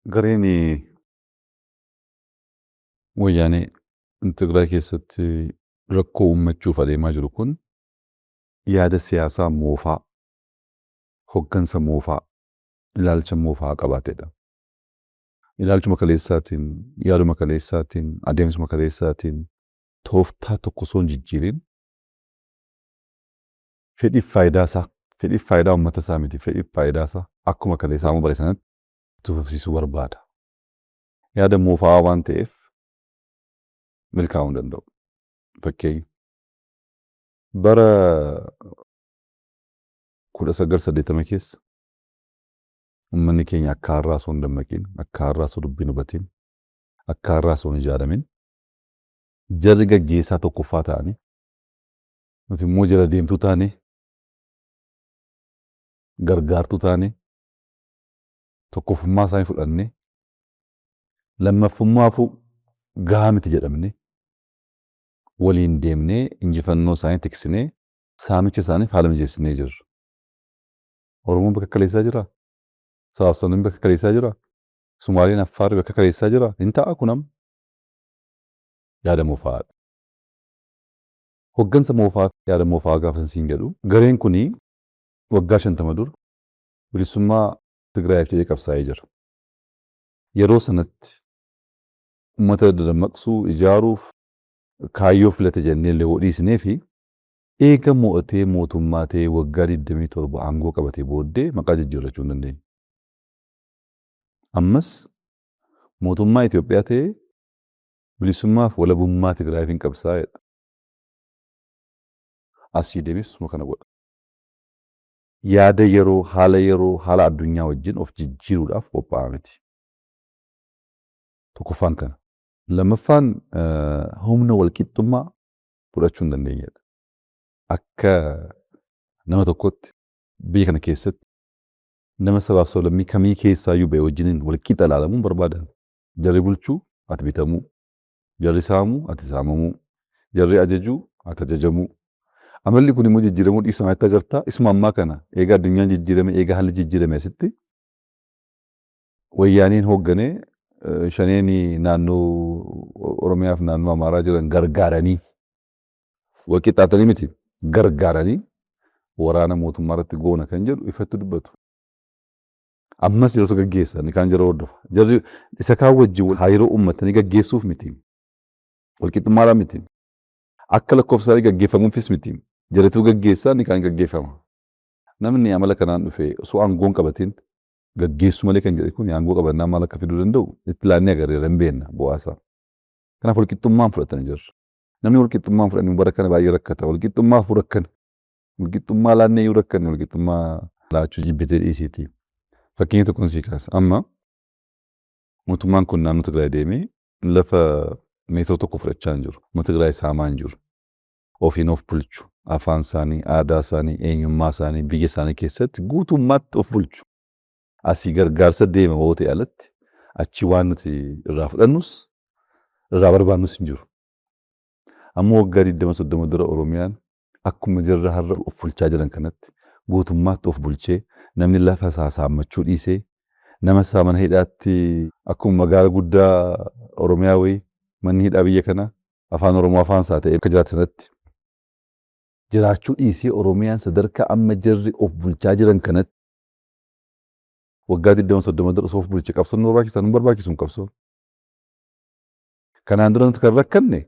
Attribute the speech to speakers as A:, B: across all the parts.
A: Gareen Wayyaanee Tigraay keessatti rakkoo uummachuuf adeemaa jiru kun yaada siyaasaa moofaa, hoggansa moofaa, ilaalcha moofaa qabaatedha. Ilaalchuma kaleessaatiin, yaaduma kaleessaatiin, adeemsuma kaleessaatiin tooftaa tokko osoo hin jijjiirin fedhiif faayidaa isaa, fedhiif faayidaa uummata isaa miti, fedhiif faayidaa isaa akkuma kaleessaa amma bare sanatti itti fufsiisuu barbaada. Yaada moofaa waan ta'eef milkaa'uu hin danda'u. Fakkeenya bara 1980 keessa uummanni keenya akka har'aa osoo hin dammaqiin, akka har'aa osoo dubbii hin hubatiin, akka har'aa osoo hin ijaaramin jarri gaggeessaa tokkoffaa ta'anii nuti immoo jala deemtuu taanee gargaartuu taanee tokkoffummaa isaanii fudhannee lammaffummaafuu gahaa miti jedhamnee waliin deemnee injifannoo isaanii tiksinee saamicha isaaniif haala mijeessinee jirra. Oromoon bakka kaleessaa jiraa? Sabaaf sablammiin bakka kaleessaa jiraa? Sumaaleen Affaarri bakka kaleessaa jiraa? Hin ta'a kun amma. Yaada moofaadha. Hoggansa moofaa, yaada moofaa gaafan siin jedhu gareen kuni waggaa 50 dura bilisummaa Tigraayiif jedhee qabsaa'ee jira. Yeroo sanatti uummata dadammaqsuu, ijaaruuf kaayyoo filate jennee illee yoo dhiisneefi eega mo'atee mootummaa ta'ee waggaa 27 aangoo qabatee booddee maqaa jijjiirrachuu hin dandeenye. Ammas mootummaa Itoophiyaa ta'ee bilisummaaf walabummaa Tigraayiif hin qabsaa'edha. Asii deemes suma kana godha. Yaada yeroo, haala yeroo, haala addunyaa wajjin of jijjiiruudhaaf qophaa'aa miti. Tokkoffaan kana. Lammaffaan humna walqixxummaa fudhachuu hin dandeenyedha. Akka nama tokkotti biyya kana keessatti nama sabaaf sablammii kamii keessaayyuu ba'e wajjiniin walqixa ilaalamuun barbaadan. Jarri bulchuu, ati bitamuu. Jarri saamuu, ati saamamuu. Jarri ajajuu, ati ajajamuu. Amalli kun immoo jijjiiramuu dhiisuu maalitti agartaa? Isuma ammaa kana eega addunyaan jijjiirame, eega haalli jijjiirame asitti Wayyaaneen hoogganee shaneen naannoo Oromiyaaf naannoo Amaaraa jiran gargaaranii wal qixxaatanii miti gargaaranii waraana mootummaa irratti goona kan jedhu ifatti dubbatu. Ammas yeroo isa gaggeessa inni kaan jara hordofa. Jarri isa kaan wajjin hariiroo uummatanii gaggeessuuf miti. Walqixxummaadhaan miti. Akka lakkoofsa isaanii gaggeeffamuufis miti. Jarituu gaggeessaa inni kaan gaggeeffama. Namni amala kanaan dhufe osoo aangoon qabatin gaggeessuu malee kan jedhe kun aangoo qabannaa maal akka fiduu danda'u itti laannee agarreera hin beekna bu'aasaa. Kanaaf walqixxummaan fudhatanii jirra. Namni walqixxummaan fudhanii bara kana baay'ee rakkata. Walqixxummaaf rakkana. Walqixxummaa laannee iyyuu rakkanne walqixxummaa laachuu jibbitee dhiisiiti. Fakkeenya tokkoon sii kaasa. Amma mootummaan kun naannoo Tigraay deemee lafa meetira tokko fudhachaa hin jiru. Uummata Tigraay saamaa hin jiru. Ofiin of bulchu. Afaan isaanii, aadaa isaanii, eenyummaa isaanii biyya isaanii keessatti guutummaatti of bulchu. Asii gargaarsa deema yoo ta'e alatti achi waan nuti irraa fudhannus irraa barbaannus hin jiru. Amma waggaa 20 30 dura Oromiyaan akkuma jarra har'a of bulchaa jiran kanatti guutummaatti of bulchee namni lafa isaa saammachuu dhiisee nama isaa mana hidhaatti akkuma magaala guddaa Oromiyaa wayii manni hidhaa biyya kanaa afaan Oromoo afaan isaa ta'ee akka jiraatu sanatti jiraachuu dhiisee Oromiyaan sadarkaa amma jarri of bulchaa jiran kanatti waggaa 20 30 dura osoo of bulche qabsoon nu barbaachisa nu barbaachisu hin qabsoon. Kanaan dura nuti kan rakkanne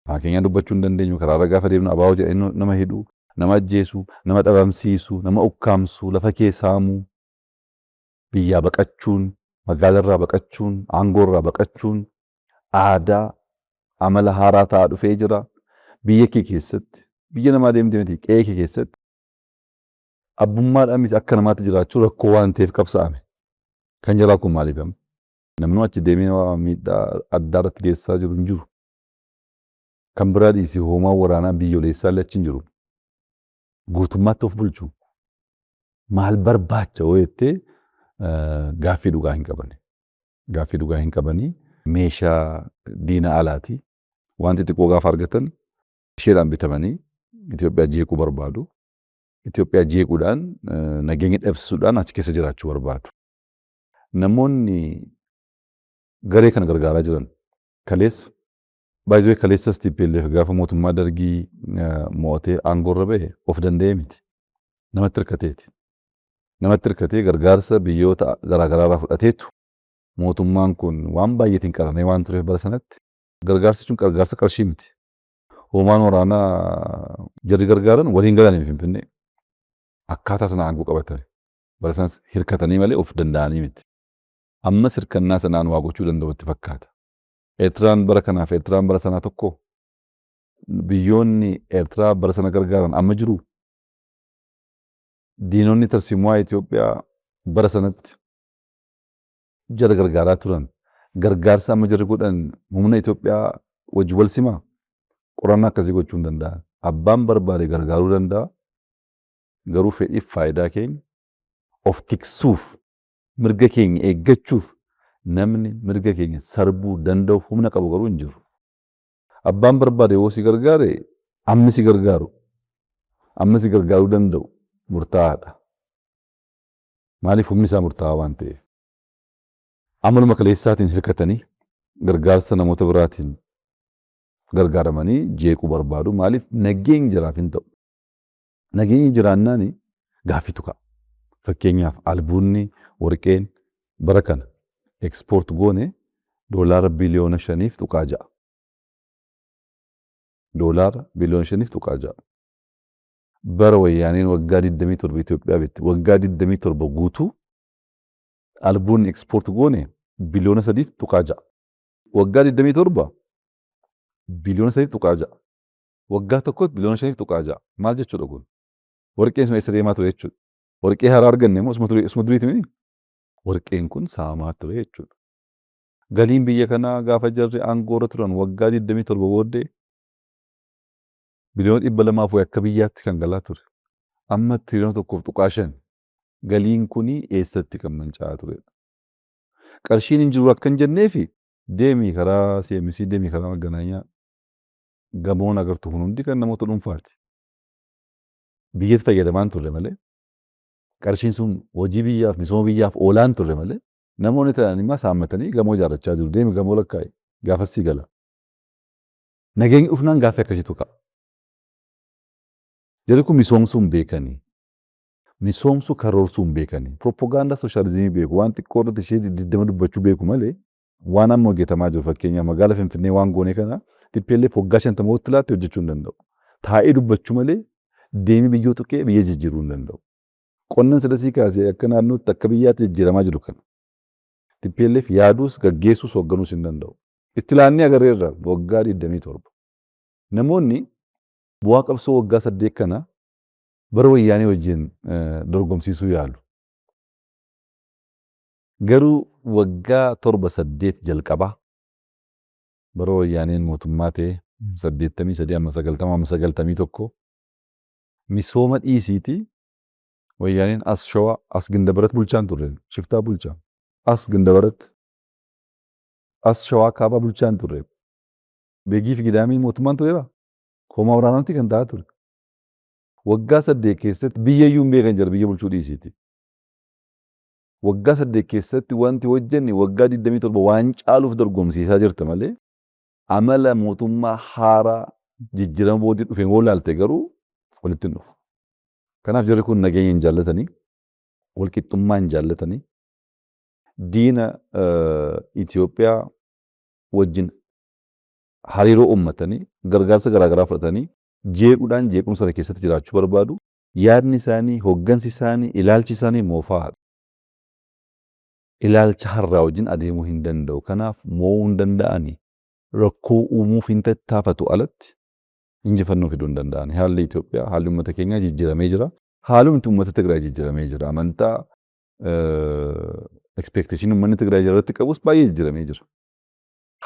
A: afaan keenyaan dubbachuu hin dandeenyu karaarra gaafa deemnu abaa'oo jedhanii nama hidhu, nama ajjeesu, nama dhabamsiisu, nama ukkaamsu, lafa kee saamuu, biyyaa baqachuun, magaalarraa baqachuun, aangoorraa baqachuun aadaa amala haaraa ta'aa dhufee jira. Biyya kee keessatti, biyya namaa deemte miti qe'ee kee keessatti abbummaadhaan miti akka namaatti jiraachuu rakkoo waan ta'eef qabsaa'ame. Kan jalaa kun maaliif amma? Namni achi deemee waa miidhaa addaa irratti geessisaa jiru hin jiru. Kan biraa dhiisii hoomaa waraanaa biyyoolessaa illee achi hin jiru. Guutummaatti of bulchu. Maal barbaacha yoo jettee gaaffii dhugaa hin qabani. Gaaffii dhugaa hin qabanii meeshaa diina alaati. Waan xixiqqoo gaafa argatan isheedhaan bitamanii Itoophiyaa jeequu barbaadu. Itoophiyaa jeequudhaan nageenya dhabsisuudhaan achi keessa jiraachuu barbaadu. Namoonni Garee kana gargaaraa jiran kaleessa baay'ee kaleessas TPLF gaafa mootummaa Dargii mo'atee aangoorra bahe of danda'ee miti. Namatti hirkateeti. Namatti hirkatee gargaarsa biyyoota garaagaraa irraa fudhateetu, mootummaan kun waan baay'eetiin qaramee waan tureef, bara sanatti gargaarsi sun gargaarsa qarshii miti. Hoomaan waraanaa jarri gargaaran waliin galanii Finfinnee akkaataa sana aangoo qabatan. Bara sanas hirkatanii malee of danda'anii miti. Ammas hirkannaa sanaan waa gochuu danda'u itti fakkaata. Eertiraan bara kanaaf Eertiraan bara sanaa tokko? Biyyoonni Eertiraa bara sana gargaaran amma jiru? Diinonni tarsiimoo Itoophiyaa bara sanatti jara gargaaraa turan, gargaarsa amma jarri godhan humna Itoophiyaa wajji wal simaa? Qorannaa akkasii gochuu hin danda'an. Abbaan barbaade gargaaruu danda'a. Garuu fedhiif faayidaa keenya of tiksuuf, mirga keenya eeggachuuf, namni mirga keenya sarbuu danda'u, humna qabu garuu hin jiru. Abbaan barbaade yoo si gargaare, ammi si gargaaru, amma si gargaaruu danda'u murtaa'aadha. Maaliif? Humni isaa murtaa'aa waan ta'eef. Amaluma kaleessaatiin hirkatanii, gargaarsa namoota biraatiin gargaaramanii jeequu barbaadu. Maaliif? Nageenyi jiraaf hin ta'u. Nageenyi jiraannaan gaaffiitu ka'a. Fakkeenyaaf, albuunni warqeen bara kana export goone doolaara biliyoona 5.6. Doolaara biliyoona 5.6. Bara Wayyaaneen waggaa 27 Itoophiyaa bitti, waggaa 27 guutuu albuunni export goone biliyoona 3.6. Waggaa 27 biliyoona 3.6. Waggaa tokkotti biliyoona 5.6. Maal jechuudha kun? Warqeen sun eessa deemaa ture jechuudha? Warqee haaraa arganne immoo isuma duriiti miti? Warqeen kun saamaa ture jechuudha. Galiin biyya kanaa gaafa jarri aangoo irra turan waggaa 27 booddee biliyoona 200 fi akka biyyaatti kan galaa ture. Amma tiriyoona 1.5. Galiin kuni eessatti kan manca'aa turedha? Qarshiin hin jiru akka hin jenneefi, deemi karaa CMC, deemi karaa Maganaanyaa, gamoon agartu kun hundi kan namoota dhuunfaati. Biyyatti fayyadamaa hin turre malee, qarshiin sun hojii biyyaaf, misooma biyyaaf oolaa hin turre malee, namoonni ta'an immoo saammatanii gamoo ijaarrachaa jiru. Deemi gamoo lakkaa'e gaafas sii gala. Nageenyi dhufnaan gaaffii akkasiitu ka'a. Jarri kun misoomsuu hin beekanii. Misoomsuu karoorsuu hin beekanii. Propagaandaa sooshaalizimii beeku. Waan xiqqoo irratti ishee 20 dubbachuu beeku malee, waan amma hojjetamaa jiru, fakkeenyaaf magaala Finfinnee waan goone kana, TPLF waggaa 50 walitti laatte hojjechuu hin danda'u. Taa'ee dubbachuu malee deemee biyyoo tuqee biyya jijjiiruu hin danda'u. Qonnan sidasii kaasee akka naannootti, akka biyyaatti jijjiiramaa jiru kana TPLF yaaduus, gaggeessuus, hoogganuus hin danda'u. Itti laannee agarreerra waggaa 27. Namoonni bu'aa qabsoo waggaa 8 kana bara Wayyaanee wajjin dorgomsiisuu yaalu. Garuu waggaa 7 8 jalqabaa bara Wayyaaneen mootummaa ta'e, 83 amma 90 amma 91, misooma dhiisiiti, Wayyaaneen as Shawaa, as Gindabarat bulchaan turre, shiftaa bulchaa. As Gindabarat, as Shawaa Kaabaa bulchaan turre. Beegii fi Gidaamii mootummaan tureera. Hoomaa waraanaatti kan ta'aa ture. Waggaa 8 keessatti biyya iyyuu hin beekan jira, biyya bulchuu dhiisiiti. Waggaa 8 keessatti wanti hojjenne waggaa 27 waan caaluuf dorgomsiisaa jirta malee, amala mootummaa haaraa jijjiirama booddee dhufeen woo laalte garuu walitti hin dhufu. Kanaaf jarri kun nageenya hin jaallatanii, walqixxummaa hin jaallatanii, diina Itoophiyaa wajjin hariiroo uummatanii, gargaarsa garaagaraa fudhatanii, jeequudhaan jeequmsa sana keessatti jiraachuu barbaadu. Yaadni isaanii, hoggansi isaanii, ilaalchi isaanii moofaadha. Ilaalcha har'aa wajjin adeemuu hin danda'u. Kanaaf mo'uu hin danda'ani. Rakkoo uumuuf hin tattaafatu alatti injifannoo fiduu hin danda'ani. Haalli Itoophiyaa, haalli uummata keenyaa jijjiiramee jira. Haalumti uummata Tigraay jijjiiramee jira. Amantaa, expectation uummanni Tigraay irratti qabus baay'ee jijjiiramee jira.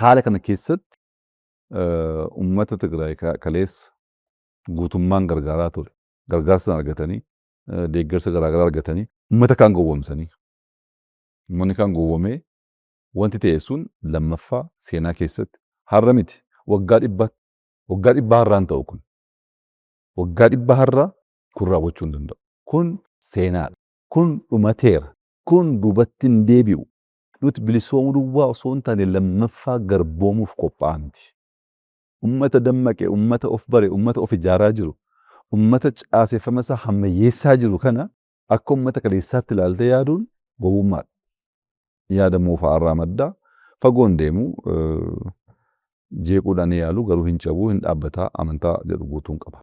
A: Haala kana keessatti uummata Tigraay kaleessa guutummaan gargaaraa ture. Gargaarsa sana argatanii, deeggarsa garaagaraa argatanii, uummata kaan gowwoomsanii. Uummanni kaan gowwoomee wanti ta'e sun lammaffaa seenaa keessatti har'a miti, waggaa 100, waggaa 100 har'aan ta'u kun. Waggaa 100 har'aa kun raawwachuu hin danda'u. Kun seenaadha. Kun dhumateera. Kun duubatti hin deebi'u. Nuti bilisoomuu duwwaa osoo hin taane lammaffaa garboomuuf qophaa'aa miti. Ummata dammaqe, ummata of bare, ummata of ijaaraa jiru, ummata caaseffama isaa hammayyeessaa jiru kana akka ummata kaleessaatti ilaaltee yaaduun gowwummaadha. Yaada moofaa irraa madda. Fagoon deemu, jeequudhaan yaalu, garuu hin cabuu, hin dhaabbataa amantaa jedhu guutuun qaba.